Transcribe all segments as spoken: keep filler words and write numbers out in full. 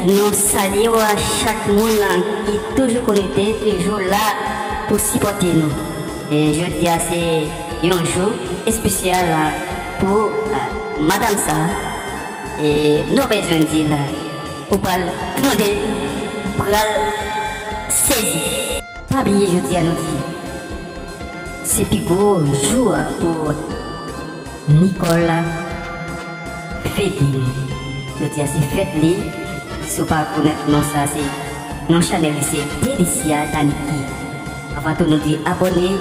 Nou salye w chak moun ki toujou konekte, toujou la pou sipòte nou. E jodi a se yon jou espesyal pou eh, madanm sa. E nou bezwen di l, ou pral tande, pral sezi. Pa bliye jodi a nou di se pi gwo jou pou Nicole Fedine. Jodi a se fèt li. Si w pa konèt non sa, se non chanèl li se Delicia Daniki. Anvan tou nou di abòne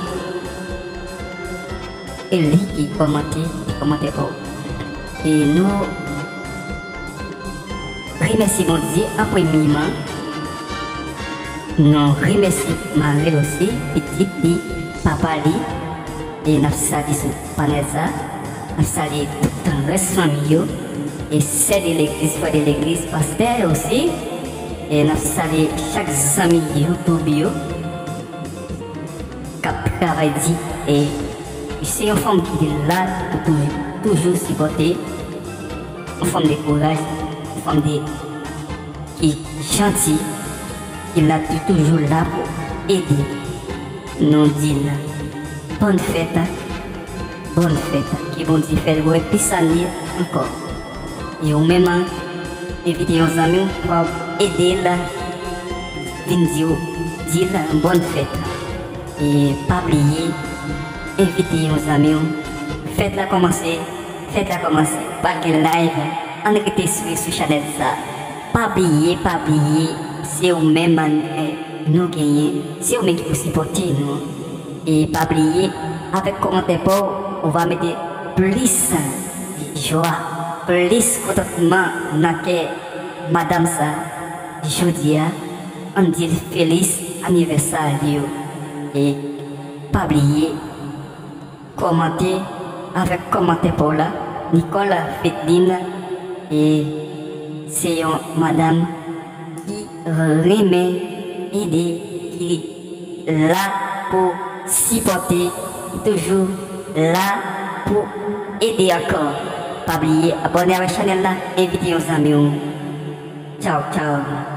e like, kòmante, kòmante pou. E nou remèsye Bondye an premyeman. Nou remèsye mari l osi, pitit li, papa li. E n ap salye sou panèl sa. N ap salye tout rès fanmi yo. E sè de legliz, frè de legliz, pastè osi. E n ap salye chak zanmi YouTube yo k ap travay di. E se yon fanm ki la pou toujou, toujou sipòte. Yon fanm de kouraj, yon fanm de ki janti, ki la tou toujou la pou ede. Nou di l bòn fèt, bòn fèt. Ke Bondye fè l wè plis ane ankò. E ou menm, envite yon zanmi w pou ede l vin di w, di l bòn fèt. E pa bliye, envite yon zanmi w. Fèt la kòmanse, fèt la kòmanse. Pral gen live, ann rete swiv sou chanèl sa. Pa bliye, pa bliye, se ou menm, eh, nou genyen, se ou menm ki pou sipòte nou. E pa bliye, avèk kòmantè pa w, ou va mete plis jwa, plis kontantman nan kè madanm sa. Jodi a, ann di l felis anivèsè li yo. E pa bliye, kòmante avèk kòmantè pa w la. Nicole Fedine, e se yon madanm ki renmen ede, ki la pou sipòte, ki toujou la pou ede ankò. Pa bliye abòne avèk chanèl la, envite yon zanmi w. Tchaw, tchaw.